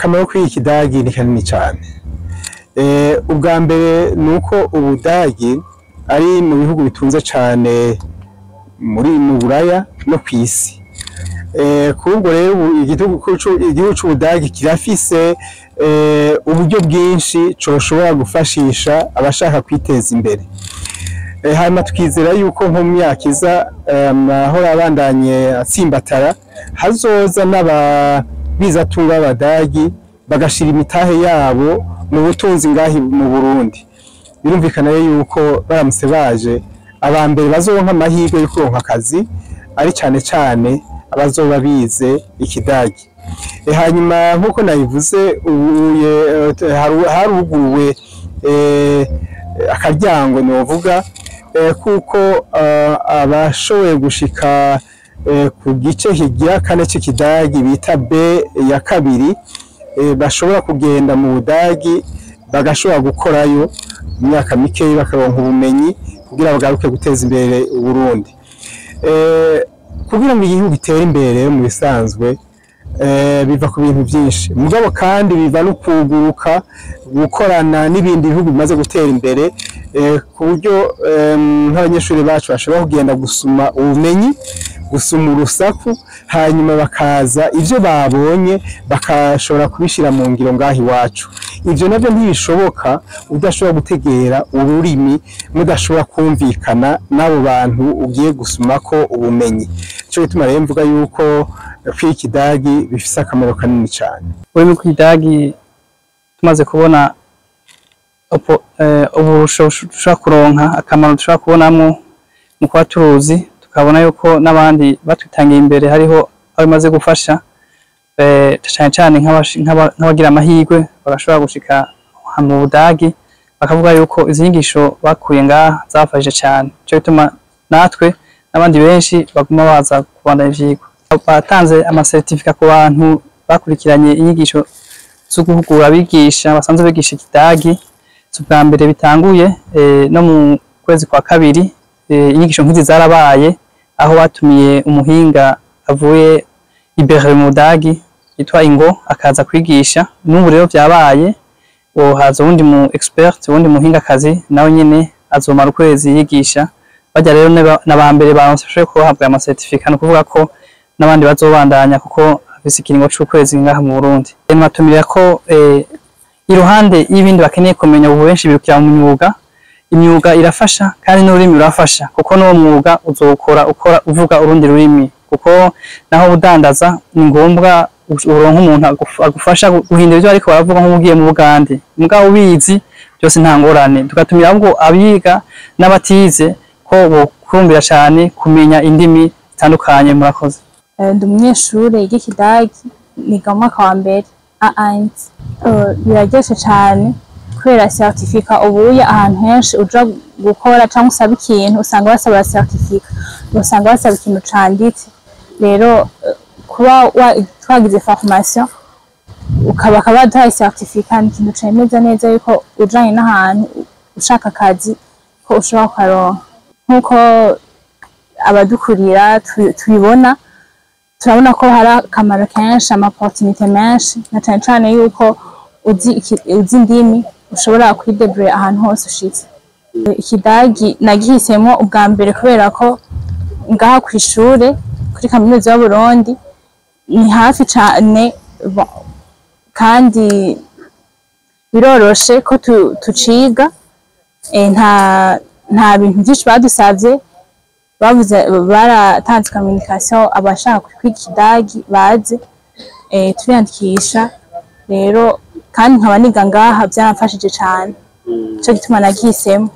Akamaro kwiga ikidagi ni kanini cyane. Ubwa mbere ni uko Ubudagi ari mu bihugu bitunze cyane mu Buraya no ku isi. Kuri ubwo rero, ubu igihugu c'Ubudagi kirafise uburyo bwinshi coshobora gufashisha abashaka kwiteza imbere. Hanyuma tukizera yuko nko mu myaka iza, amahoro abandanye atsimbatara, hazoza n'abagwizatunga b'Abadagi bagashira imitahe yabo mu butunzi ngahi mu Burundi. Birumvikana rero yuko baramutse baje, aba mbere bazoronka amahirwe yo kuronka akazi ari cane cane abazoba bize ikidagi. Hanyuma nk'uko nabivuze, ubuye haruguruwe akaryango novuga, kuko abashoboye gushika ku gice kigira kane c'ikidagi bita B ya kabiri, bashobora kugenda mu Budagi, bagashobora gukorayo imyaka mikeyi, bakaronka ubumenyi kugira bagaruke guteza imbere Uburundi. Kugira ngo igihugu gitere imbere, mu bisanzwe biva ku bintu byinshi, mugabo kandi biva no kuguruka, gukorana n'ibindi bihugu bimaze gutera imbere, ku buryo nk'abanyeshuri bacu bashobora kugenda gusuma ubumenyi, gusuma urusaku, hanyuma bakaza ivyo babonye bakashobora kubishira mu ngiro ngaho iwacu. Ivyo navyo ntibishoboka udashobora gutegera ururimi, mudashobora kumvikana n'abo bantu ugiye gusumako ubumenyi. Ico gituma rero mvuga yuko kwiga ikidagi bifise akamaro kanini cane. Ururimi rw'Ikidagi, tumaze kubona uburusho dushobora kuronka, akamaro dushobora kubonamwo mu kuba turuzi, tukabona yuko n'abandi batwitangiye imbere hariho abo bimaze gufasha, cane cane nk'abagira amahirwe bagashobora gushika mu Budagi, bakavuga yuko izi nyigisho bakuye ngaha zabafashije cane. Nico gituma natwe n'abandi benshi baguma baza kubandanya ivyigwa. Batanze ama certificats ku bantu bakurikiranye inyigisho zo guhugura abigisha basanzwe bigisha Ikidagi. Si ubwa mbere bitanguye, no mu kwezi kwa kabiri inyigisho nk'izi zarabaye, aho batumiye umuhinga avuye i Berlin mu Budagi yitwa Ingo, akaza kwigisha. N'ubu rero vyabaye, haza uwundi mu expert, uwundi muhingakazi, nawe nyene azomara ukwezi yigisha. Barya rero n'abambere baronse kubahabwa ama certificats, ni ukuvuga ko n'abandi bazobandanya, kuko afise ikiringo c'ukwezi ngaha mu Burundi. Nbatumira ko iruhande y'ibindi bakeneye kumenya, ubu benshi birukira mu myuga. Imyuga irafasha kandi n'ururimi rurafasha, kuko n'uwo mwuga uzowukora ukora uvuga urundi rurimi, kuko naho udandaza ni ngombwa uronke umuntu agufasha guhindura ivyo bariko baravuga, nk'ugiye mu Bugande mugabo ubizi byose, nta ngorane. Tugatumira ahubwo abiga n'abatize ko bokurumbira cane kumenya indimi zitandukanye. Murakoze. Ndi umunyeshure yiga Ikidagi, niga mu mwaka wa mbere A1. Biraryoshe cane kubera certificat. Ubuye ahantu henshi uja gukora canke usaba ikintu, usanga basaba certificat, usanga basaba ikintu canditse. Rero kuba twagize formation, ukaba baduhaye certificat, ni ikintu cemeza neza yuko ujanye n'ahantu ushaka akazi ko ushobora kukaronka. Nk'uko abadukurira tubibona, turabona ko hari akamaro kenshi, ama opportunités menshi, na cane cane yuko uzi indimi ushobora kwidebrouiller ahantu hose ushitse. Ikidagi nagihisemo ubwa mbere kubera ko ngaha kw'ishure kuri Kaminuza y'Uburundi ni hafi cane, bon, kandi biroroshe ko tuciga. Nta bintu vyinshi badusavye, bavuze baratanze communication, abashaka kwiga Ikidagi baze, turiyandikisha. Rero kandi nkaba niga ngaha, vyaramfashije cane, nico gituma nagihisemo.